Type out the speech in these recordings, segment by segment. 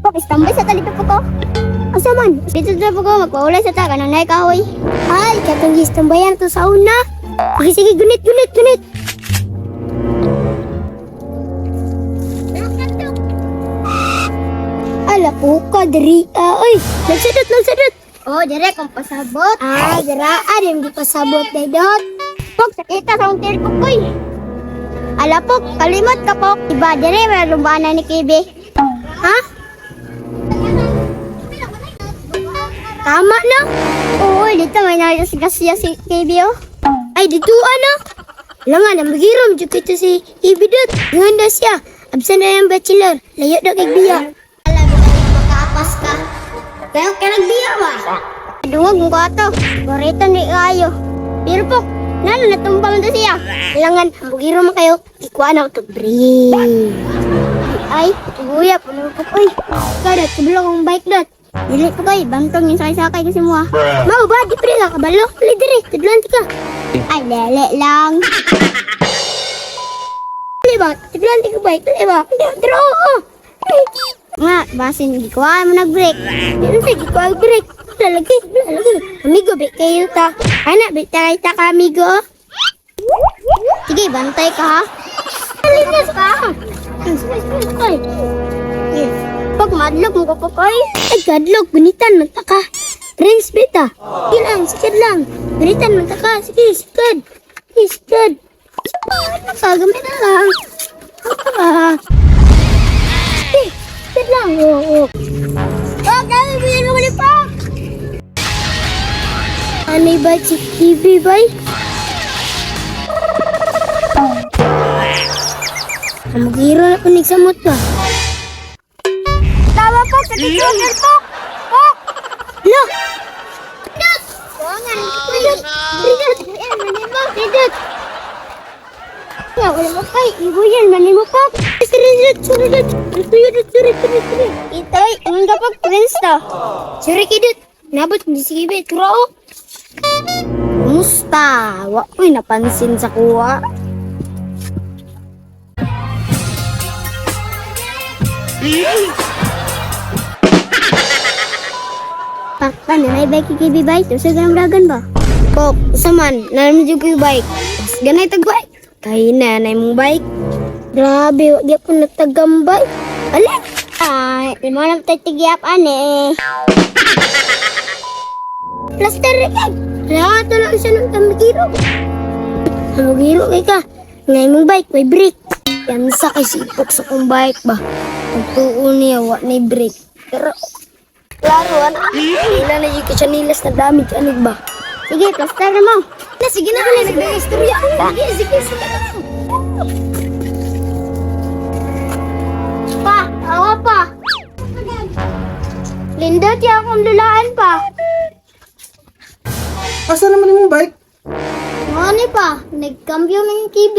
Pok, istambay sa talipit po ko. Asa man? Dito sa po ko, magpaulay sa ta, kanang naay kahoy. Ay, katong gistambayan to sa una. Sige, sige, gunit, gunit, gunit. Ala po ka, diri. Ah, oy, nagsadot, nagsadot. Oh, dire kong pasabot. Ah, dira, ah, di mo pasabot, dot. Pok, sakita sa akong tilpok, koy. Ala pok, kalimot ka pok. Iba, dire, wala lumbaan na ni Kibi. Ha? Tama na. Oo, dito may nasigasya si Kibi, oh. Ay, dito ano? Langan, ang magirom, dyan kita si Kibi dot. Ngayon daw siya. Absent na yung bachelor. Layo daw kay Biya. Alam mo, makaapas ka. Kaya ka nagbiya ba? Dungog mo ka to. Borito ni kayo. Pero pok, nano natumba man to siya. Langan, magirom man kayo. Ikuha na ako to break. Ay, guya, puno po. Uy, kada, tubulo kong bike dot. Dili po kayo, bantong yung sakay-sakay kasi mo ah. Mao ba, di pre ka, kabalo. Dili, dili, tudluan ti ka. Ay, lele lang. Dili ba, tudluan ti ka bike, dili ba? Dili, dili, oo, oo. Ay, nga, basin, di ko mo nag-break. Di sa, di ko break. Lalagi, lalagi. Amigo, be kayo ta. Ana, be tayo ta ka, amigo. Sige, bantay ka ha. Linas ka. Ay, pag madlog mo ko koy. Ay, gadlog, gunitan man ta ka. Prince beta. Sige lang, sige lang. Gunitan man ta ka. Sige, sige. Sige, sige. Nakagamit na lang. Ah. Sige, sige lang. Oo, oo. Oh, kami bilhin mo ulit pa. Ano ba si TV bay? Amugiro na kunig sa mot ba? Tawa po, sa titular po! Po! Lo! Ridot! Ridot! Nga, wala mo kay. Ibuyan, manin mo pa. Ridot! Ridot! Ridot! Ridot! Ridot! Itoy, ang kapag prince to. Sorry, kidot. Nabot, hindi sige, bet. Kuro. Kumusta? Wa ko'y napansin sa kuha. Pakta na may bike kay bike. Sa ganang dragon ba? Kok, usa man, nalam jud ko yung bike. Mas ganay tag bike. Kay na na imong bike. Grabe, wa gyapon natagambay. Ala. Ay, di mo lang tayo tigiyap ani. Plaster ra kay. Wala to lang siya ng kamigiro. Kamigiro kay ka. Nga imong bike may brake. Yan sa kay sipok sa kong bike ba. Pagtuon niya wa na brake. Pero klaro ana. Ila na yung siya nilas na damage anig ba. Sige, plaster na mo. Na sige na na sige istorya. Sige, sige, sige. Pa, awa pa. Linda, tiya akong lulaan pa. Asa naman imong bike? Ano pa? Nagkambyo ng TV.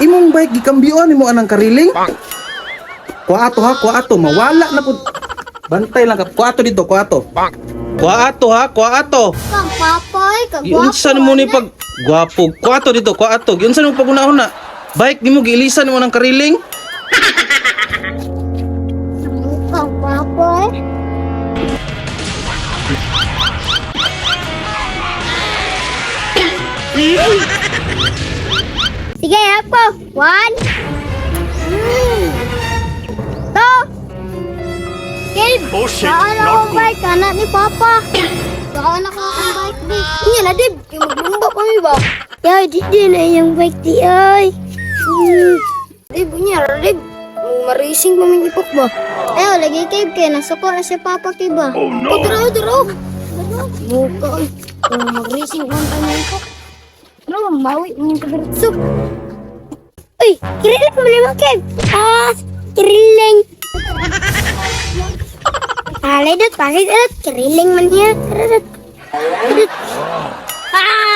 Imong bike gikambyuan nimo anang kariling? Kuha ato ha, kuha ato, mawala na pud. Bantay lang ka. Kuha ato dito, kuha ato. Kuha ato ha, kuha ato. Kang papoy, kagwapo. Giunsa nimo ni pag gwapo. Kuha ato dito, kuha ato. Giunsa nimo pagunahon na. Bike nimo giilisan nimo ng kariling? Kang papoy. Sige, ako. One. Two. Gabe. Oh shit, Saan not akong good. bike? Anak ni Papa. Saan ako ang bike, di? Iya na, Dib. Kaya maglumba pa mi ba? Ya, di di na yung bike, di ay. Dib, unya, Dib. Marising pa min ipok ba? Eh, lagi kay kay nasuko na si Papa kay ba? Oh no! Daro, daro. Buka oy. Oh, magrising man pa min ipok. Ano, mawi min pagretso. Uy, kiriling mo naman, Kev. Ah, kiriling. Alay dot, bakit dot? Kiriling man niya. Tara dot. Dot. Ah!